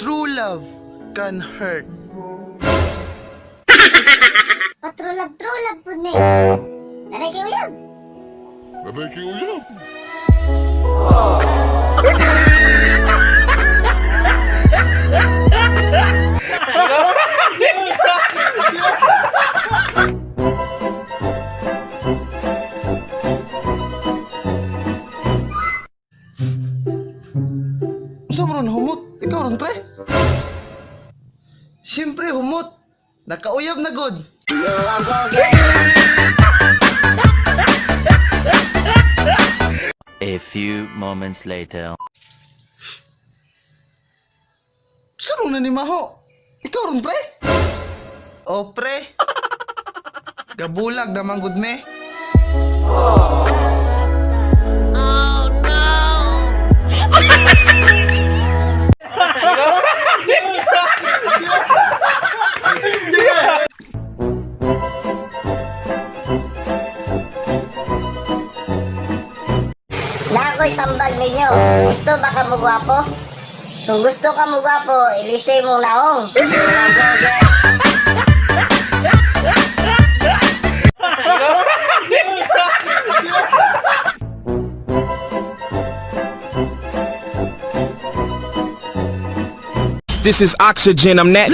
True love can hurt. Pa-true love pud ni. Nanay kay uyab. Nanay kay uyab. Unsa man ron humot? Ikaw ron, pre? Siyempre humot. Nakauyab na gud. A few moments later. Sarong na ni Maho. Ikaw ron, pre? O, pre. Gabulag naman gud me. Na ako'y tambag ninyo. Gusto ba ka mo gwapo? Kung gusto ka mo gwapo, ilisay mong naong. This is oxygen, I'm that.